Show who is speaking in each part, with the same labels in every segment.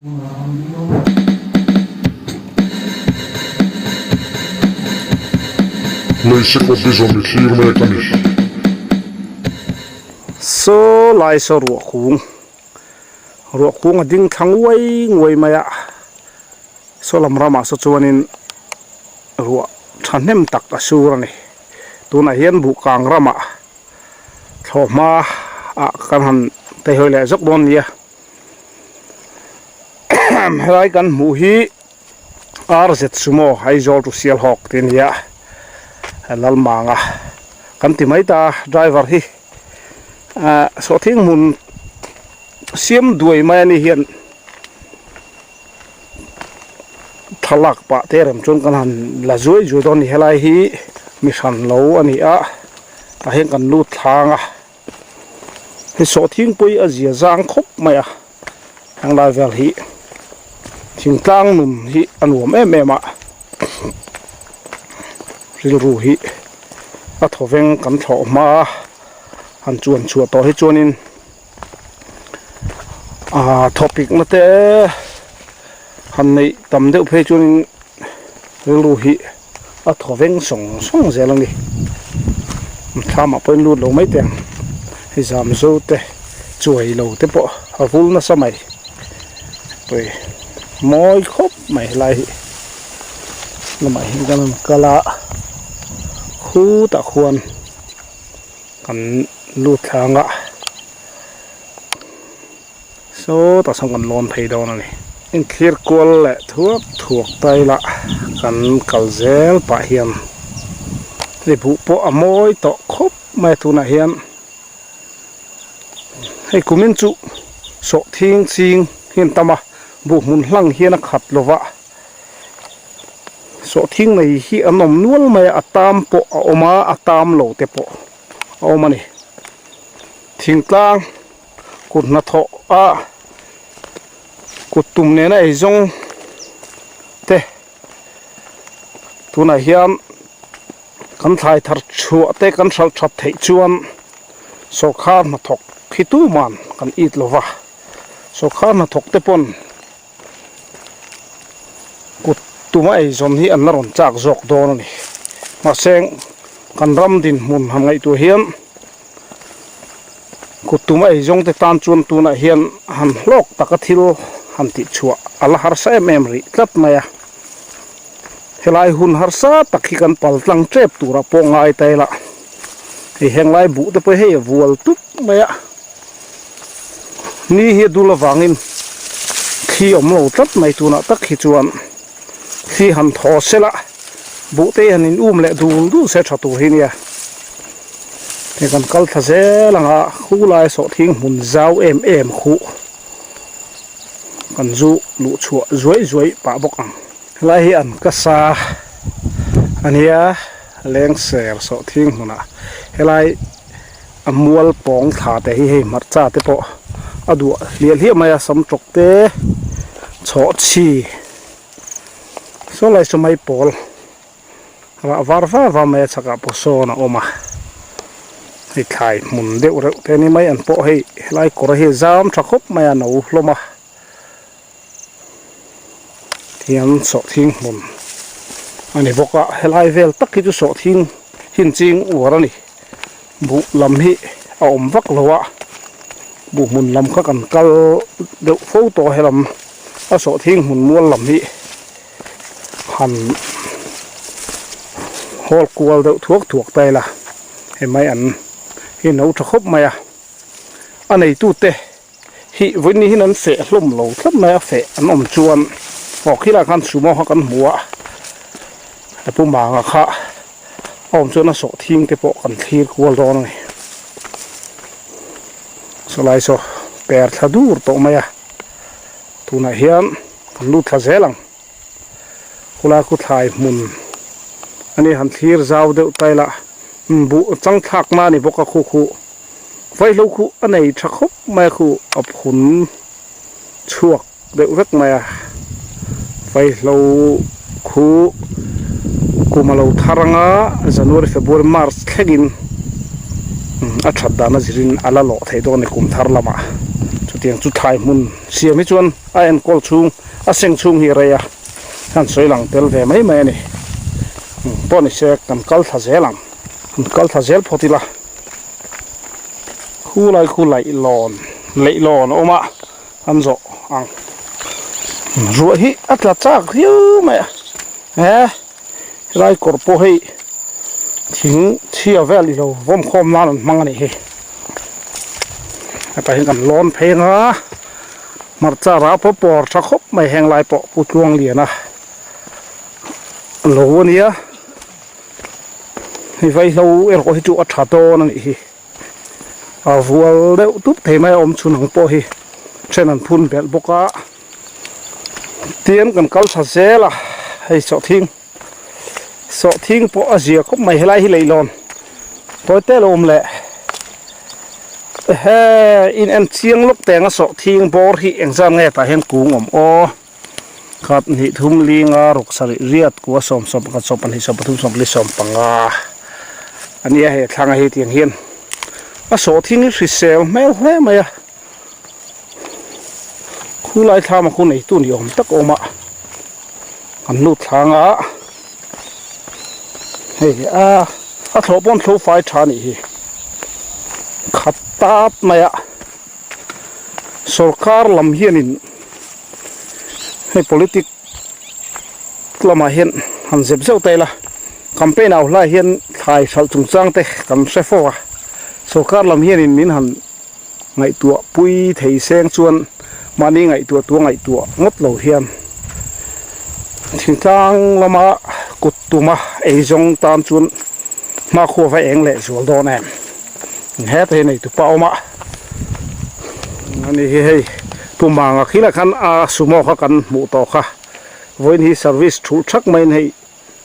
Speaker 1: Leiseko bizawm i thlir mek a ni.
Speaker 2: Saw lai saw ruah kung, ruah kung a ding thla nguai nguai mai a, saw lam ramah saw chuanin ruah thahnem tak a sur a ni. Tunah hian buhkang ramah thlawhhma ah kan han teihawi leh zawk dawn nia. Helai kan hmuh hi RZ Sumo Aizawl to Sialhawk tih a ni a, Lalmanga kan ti mai ta driver hi ah sawhthing hmun siam duai mai a ni hian thlalak pah te rem chuan kan han la zuai zuai dawn a ni helai hi mi hran lo a ni a tah hian kan lut thlang a. Hei sawhthing pawh hi a zia zang khawp mai a heng lai vel hi thingtlang nun hi a nuam em em a rilru hi a thawveng kan thlawh hma a han chuan chhuah tawh hi chuanin ah thawpik na te han neih tam deuh phei chuanin rilru hi. A thaw veng sawng sawng zel a ni. Thlamah pawhin lut lo mai teh ang. Hei zam zo te chuai lo te pawh a vul nasa mai. Pui mawi khawp mai helai hi. Lamah hian kan rawn kal a, khutah khuan kan lut thlang a. Sawtah sawn kan lawn phei dawn a ni. Inthlir kual leh thuak thuak ta ila kan kal zel pah hian hei buh pawh a mawi tawh khawp mai a tunah hian hei kumin chu sawhthing ching hi an tam a buh hmun hlang hian a khat lo va sawhthing nei hi an awm nual mai a a tam pawh a awm a a tam lo te pawh a awm a ni thingtlang. Kut hnathawh a kut tum nena eizawng te tunah hian kan thlai thar chhuah te kan hralh that theih chuan sawrkhar hnathawk hi tuman kan it lova sawrkhar hnathawk te pawn kut tuma eizawn hi an la rawn chak zawk dawn a ni mahse kan ram dinhmun han ngaihtuah hian. Kut tum a eizawng te tan chuan tunah hian han hlawk taka thil han tih chhuah a la harsa em em rih tlat mai a. Helai hun harsa tak hi kan pal tlang tep turah pawh ngai ta ila. Hei heng lai buh te pawh hei a vual tup mai a. Ni hi a dul avangin thli awm lo tlat mai tunah tak hi chuan thli han thaw sela buh te hi han in um leh dul dul se tha tur hi nia. Hei kan kal thla zel ang a khu lai sawhthing hmun zau em em khuh kan zu luh chhuah zuai zuai pah bawk ang. Helai hi an ka sa a nia lengser sawhthing hmunah helai a mual pawng thla te hi hei hmarcha te pawh a duah hliah hliah mai a sam tawk te chhawhchhi saw lai saw mai pawl. Rah var var var mai a chhakah pawh sawn a awm a, hei thlai hmun deuh reuh te a ni mai an pawh hei helai kawr hi a zam tha khawp mai a no hlawm a tihian sawhthing hmun a ni bawk a helai vel tak hi chu sawhthing hin ching uar a ni buh lam hi a awm vak lo a buh hmun lam kha kan kal deuh fo tawh a helam a sawhthing hmun mual lam hi. Han hawl kual deuh thuak thuak ta ila hei mai an hi no tha khawp mai a a neitute hi vawiin ni hian an feh hlawm lo tlat mai a feh an awm chuan aw khilaiah khan sumo kha kan hmu a a pu manga kha a awm chuan a sawhthing te pawh kan thlir kual dawn a ni sawlai saw per thla dur tawh mai a. Tunah hian kan lut thla zel ang. Khulai khu thlai hmun a ni han thlir zau deuh ta ila buh chang thlak na a ni bawk a khu khu vaihlo khu a nei tha khawp mai a khu a phun chhuak deuh vek mai a vaihlo khu kum a lo thar anga January February March thlengin a that dan a zirin a la lawh theih dawn a ni kum thar lamah. Chutiang chu thlai hmun siam hi chuan a enkawl chhung a seng chhung hi a rei a, han sawi lang tel ve mai mai a ni. Pawh ni se kan kal thla zel ang, kan kal thla zel phawt ila. Khu lai khu laihlawn leihlawn a awm a an zawh ang. Ruah hi a tla chak riau mai a, he helai kawr pawh hei thing chhia vel ilo vawm khawm nan an hmang a nih hi. Hetah hian kan lawn phei anga hmarcha rah pawh pawr tha khawp mai heng lai pawh Pu Tluangliana lo a nia. Hei vaihlo erawh hi chu a tha dawn a nih hi a vual deuh tup thei mai a awm chhun ang pawh hi then an phun belh bawk a tin kan kal tha zel a hei sawhthing sawhthing pawh a zia khawp mai helai hi leihlawn tawi te lo awm leh ehe in en chiang lawk teng a sawhthing bawr hi engzat nge tah hian kung awm aw. Khat hnih thum linga ruk sarih riat kua 11 22 23 15 a nia he thlang a hi tiang hian a sawhthing hi hrisel hmel hle mai a khulai thlam a khu neitu ni awm tak a awm a an lut thlang a hei a a thlawh pawn thlo fai tha a nih hi khat tap mai a. Sorkar lam hianin hei politic lamah hian han zep zeuh ta ila campaign au hlai hian thlai hralh chungchang te kan hre fo a sorkar lam hianin min han ngaihtuah pui thei seng chuan mahni ngaihtuah tua ngaihtuah ngawt lo hian thingtlang lama kut tuma eizawng tan chuan hmakhua va eng leh zual dawn em. Heta hi neitu pa awm a ani hi hei pu manga khilah khan a sumo kha kan hmuh tawh kha vawiin hi service thulh thak maiin hei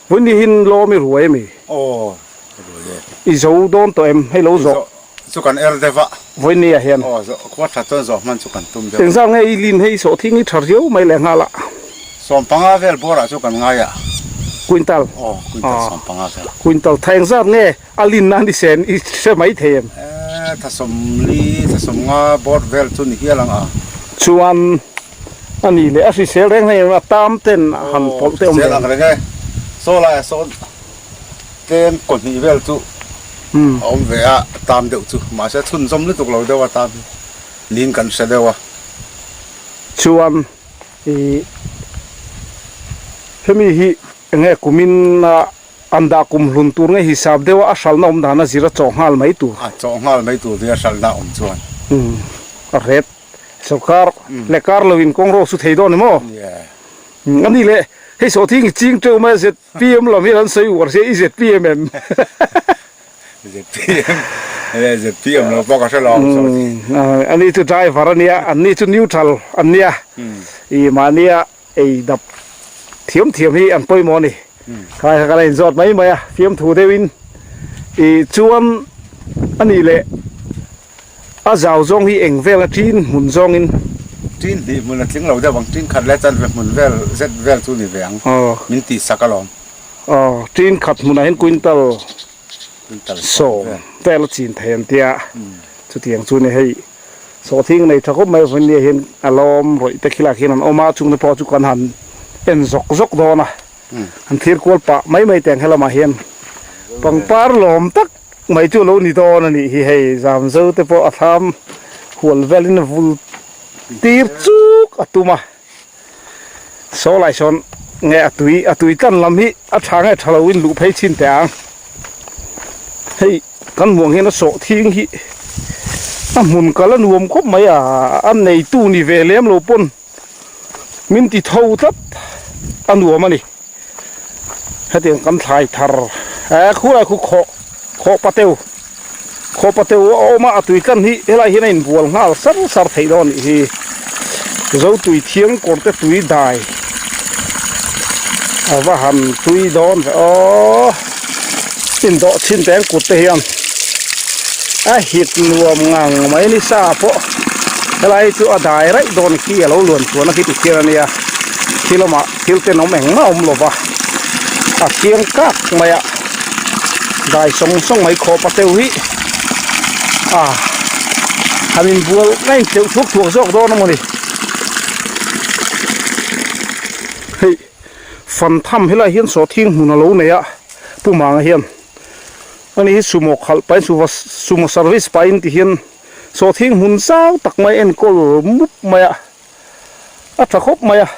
Speaker 2: vawiin hi hin lawm i ruai ami
Speaker 3: aw ruai
Speaker 2: e i zo dawn tawh em hei lo zawh
Speaker 3: chu kan er deuh a
Speaker 2: vawiin ni ah hian
Speaker 3: aw zawh khua that chuan zawh hman chu kan tum deuh
Speaker 2: engzat nge i lin hei sawh thing hi tha riau mai leh nghal a
Speaker 3: 15 vel bawrah chu kan ngai a
Speaker 2: quintal
Speaker 3: aw quintal 15 vel
Speaker 2: quintal tha engzat nge A lin nan i sen i hre mai thei em?
Speaker 3: E, 30, 35 board vel chu ni hial ang a.
Speaker 2: Chuan a ni leh a hrisel reng reng em a tam ten han pawlh te awm
Speaker 3: reng. Hrisel ang reng e. Saw laiah sawn tlem kawhnih vel chu a awm ve a, a tam deuh chu. Mahse chhunzawm lutuk lo deuh a tam hi niin kan hre deuh a.
Speaker 2: Chuan i hemi hi enge kumin a An dah kum hlun tur nge hisap deuh a, a hralhna awm dan a zir a chawh nghal mai tur.
Speaker 3: A chawh nghal mai tur nia hralhna awm chuan.
Speaker 2: Umm a ret. Sorkar leh kar lo in kawng rawk chu thei dawn ni maw?
Speaker 3: Yeah.
Speaker 2: A ni le, hei sawhthing i ching teuh mai a ZPM lam hian an sawi uar sia i ZPM em?
Speaker 3: ZPM le ZPM lo pawh ka hre lo ang sawhthing.
Speaker 2: Umm a ni chu driver a nia, an ni chu neutral an nia. I mahnia Ei dap thiam thiam hi an pawimawh a ni. Khalai kha ka la inzawt mai mai a, fiamthu deuhin ih chuan a nih leh a zau zawng hi eng vel a ṭin hmun zawngin.
Speaker 3: Ṭin hnih hmun a tling lo deuh ang, ṭin khat leh chanve hmun vel zet vel chu ni ve ang, min tih sak alawm.
Speaker 2: Aw, ṭin khat hmunah hian quintal sawm vel a chin thei an tia, chutiang chu ni hei. Sawhthing nei tha khawp mai vawinia hian a lawm rawih te khilak hian an awm a, chungte pawh chu kan han en zawk zawk dawn a, han thlir kual pah mai mai teh ang helamah hian pangpar lawm tak mai chu a lo ni dawn a nih hi hei zamzo te pawh a thlam hual velin a vul tir chuk a tum a, saw lai sawn nge a tui a tui tlan lam hi a tha nge tha lo in luh phei chhin teh ang hei. Kan hmuh ang hian a sawhthing hi a hmun kal a nuam khawp mai a, a neitu ni ve lem lo pawn min ti tho tlat a nuam a ni. Hetiang kan thlai thar eh khulai khu khawh khawh pateu khawh pateu a awm a, a tui tlan hi helai hian a inbual nghal sar sar theih dawn a nih hi. Zotui thiang kawr te tui dai a va han tui dawn ve aw. Indawh chhin te an kut te hian a hit nuam ngang mai ni sa pawh helai hi chu a dai raih dawn khi a lo luan chuan a khi ti khian a nia khi lamah thil tenawm engmah a awm lo va a thiang kak mai a dai sawng sawng mai khawp a teuh hi a. Han inbual ka intleuh thuak thuak zawk dawn a mawni. Hei fan tham helai hian sawhthing hmun a lo nei a Pu Manga hian ani hi sumo khalh pahin suva sumo service pahin ti hian sawhthing hmun zau tak mai enkawl mup mai a a tha khawp mai a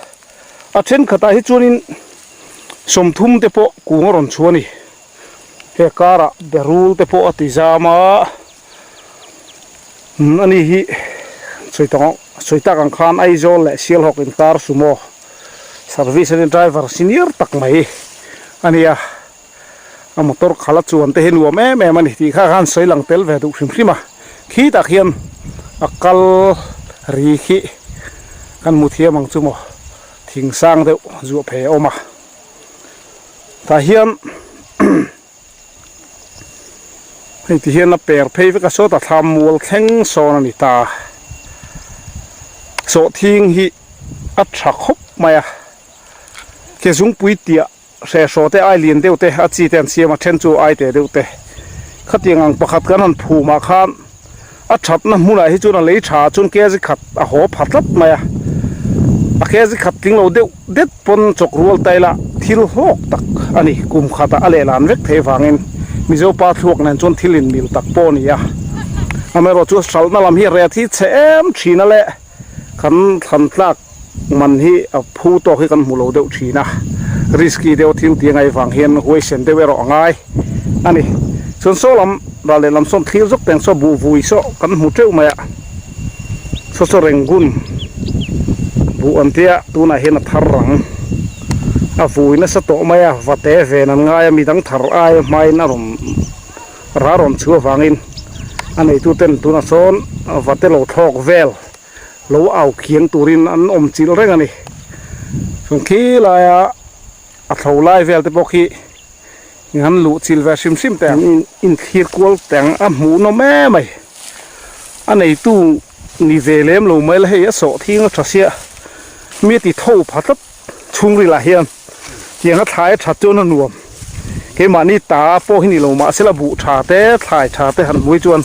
Speaker 2: a thenkhatah hi chuanin 30 te pawh kung a rawn chhuah a ni. He karah berul te pawh a ti zam a, umm ani hi sawi tawng sawi tak ang khan Aizawl leh Sialhawk inkar sumo service a ni driver senior tak mai a ni a, a motor khalh a chuan te hi nuam em em a ni tih kha khan sawi lang tel ve duh hrim hrim a, khitah khian a kal ri khi kan hmu thiam ang chu maw thing sang deuh zuah phei a awm a. Tah hian hei ti hian a per phei vek a sawtah thlam mual thleng sawn a ni ta sawhthing hi a tha khawp mai a ke zungpui tiah hrehhraw te ai lian deuh te a chi te an siam a then chu ai teh deuh te khatiang ang pakhat kan han phum ah khan A thatna hmunah hi chuan a lei tha chuan kg khat a haw pha tlat mai a, a kg khat tling lo deuh det pawn chawk rual ta ila thil hlawk tak a ni, kum khatah a lehlan vek theih vangin Mizo pa thluak nen chuan thil inmil tak pawh a ni a, amaherawh chu hralhna lam hi ret hi chhe em thin a le kan thlan tlak man hi a phu tawk hi kan hmu lo deuh thin a, risky deuh thil tih angai vang hian huaisen deuh erawh a ngai a ni. Chuan saw lam ral leh lam sawn thlir zawk teng saw buh vui saw kan hmu teuh mai a, saw saw reng hun buh an tia tunah hian a thar rang a vui nasa tawh mai a, va te ven an ngai a midang thar ai hmain a rawn ra rawn chhuah vangin a neituten tunah sawn va te lo thlawk vel. Lo au kiang turin an awm chilh reng a ni. Chuan khi laia a thlo lai vel te pawh khi an luh chilh ve hrim hrim teh ang. Inthlir kual teng a hmuh nawm em mai. A neitu ni ve lem lo mai la hei a sawh thing a tha sia. Mi a ti tho pha tlat chhungril ah hian tiang a thlai a that chuan a nuam. Keimahni ta pawh hi ni lo mahsela buh tha te thlai tha te han hmui chuan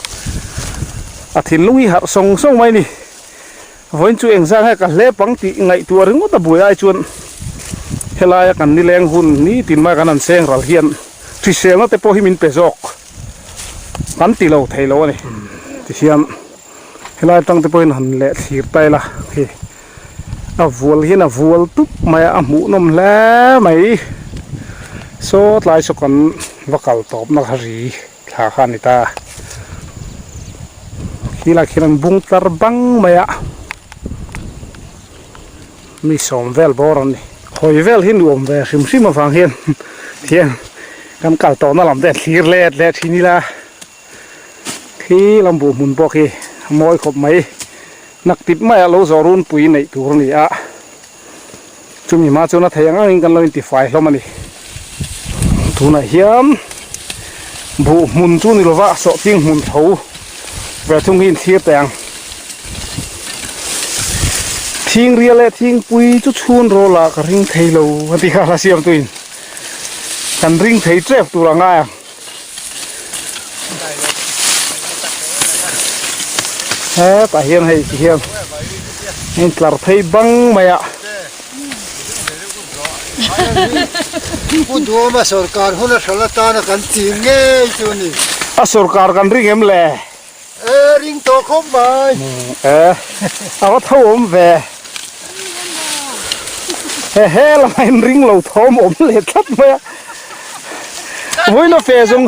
Speaker 2: a thinlung hi harh sawng sawng mai ni. Vawiin chu engzah nge ka hlep ang tih ngaihtuah ringawt a buai ai chuan helaia kan nileng hun nitin mai kan han seng ral hian hriselna te pawh hi min pe zawk kan ti lo thei lo a ni. Tihian helai atang te pawhin han leh thlir ta ila khi. A vual hian a vual tup mai a a hmuh nawm hle mai saw tlai saw kan va kal tawp na kha ri thla kha a ni ta khilai khian an bung tlar bang mai a mi sawm vel bawr an ni hawi vel hi nuam ve hrim hrim avang hian thian kan kal tawhna lam te an thlir let leh thin ila. Khi lam buh hmun pawh khi a mawi khawp mai. Naktip maiah lo zawh runpui neih tur a ni a, chumi hma chuan a thei ang angin kan lo intifai hlawm a ni. Tunah hian buh hmun chu ni lova sawhching hmun tho ve thung hi inthlir teh ang. Thingria leh thingpui chu chhun rawlah ka ring thei lo a ti kha hla siamtuin kan ring thei tep tur a ngai ang. Hetah hian hei ti hian in tlar phei bang mai a.
Speaker 4: Pu Duama sorkar hun a hralh atana kan ching ngei chu a ni.
Speaker 2: A sorkar kan ring em le?
Speaker 4: E ring tawh khawp mai.
Speaker 2: E a va tho awm ve. He he lamah in ring lo thawm awm leh tlat mai a. Vawiin a fe zawng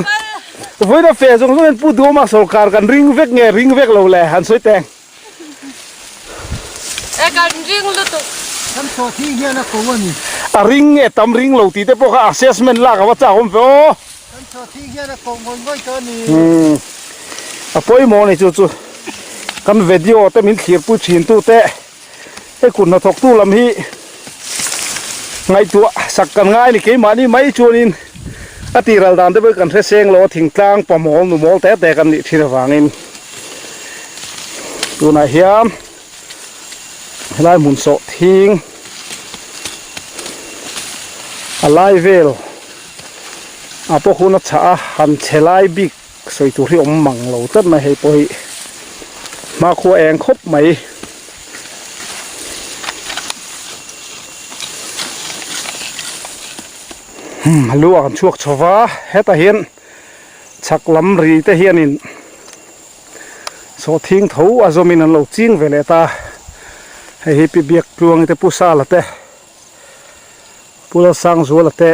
Speaker 2: vawiin a fe zawng zawng hian Pu Duama sorkar kan ring vek nge ring vek lo le han sawi teng.
Speaker 5: E kan ring lutuk.
Speaker 4: Kan saw thing hian a ko a ni.
Speaker 2: A ring nge tam ring lo tih te pawh kha assessment lak a va chak awm ve aw.
Speaker 4: Kan saw thing hian a ko ngawih ngawih tawh a ni.
Speaker 2: Umm a pawimawh a ni chu chu kan video te min thlirpui thin tu te. Hei kut hnathawktu lam hi ngaihtuah sak kan ngai a ni keimahni mai chuanin a tihral dan te pawh hi kan hre seng lo a thingtlang pamawl nu mawl te te kan nih thin avangin tunah hian helai hmun sawh thing a lai vel ah pawh hun a chhah a han chhe lai bik sawi tur hi awm mang lo tlat mai hei pawh hi. Hmakhua eng khawp mai. Hmm, lu ah kan chhuak chho va, hetah hian chhak lam ri te hianin sawhthing tho a zawmin an lo ching ve leh ta. Hei hi Pi Biak Tluangi te Pu Sala te Pu Lalsangzuala te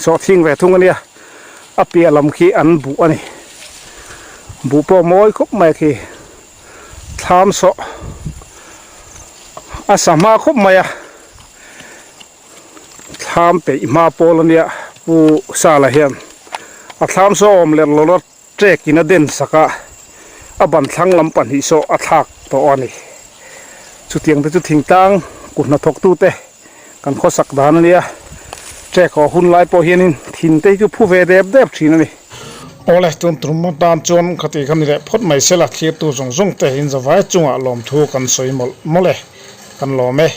Speaker 2: sawhthing ve thung a nia, a piah lam khi an buh a ni. Buh pawh mawi khawp mai khi thlam sawh a sa hma khawp mai a, thlam peih hma pawl a nia Pu Sala hian a thlam saw awm lerh lo la Trek in a den sak a, a ban thlang lam pahnih saw a thlak tawh a ni. Chutiang te chu thingtlang kut hnathawktute kan khawsak dan a nia. Trek haw hun lai pawh hianin thin te hi chu phu ve dep dep thin a ni. Awle, tun tum atan chuan khati kha ni leh phawt mai sela thlirtu zawng zawng te in zavai chungah lawmthu kan sawi mawlh mawlh e, kan lawm e.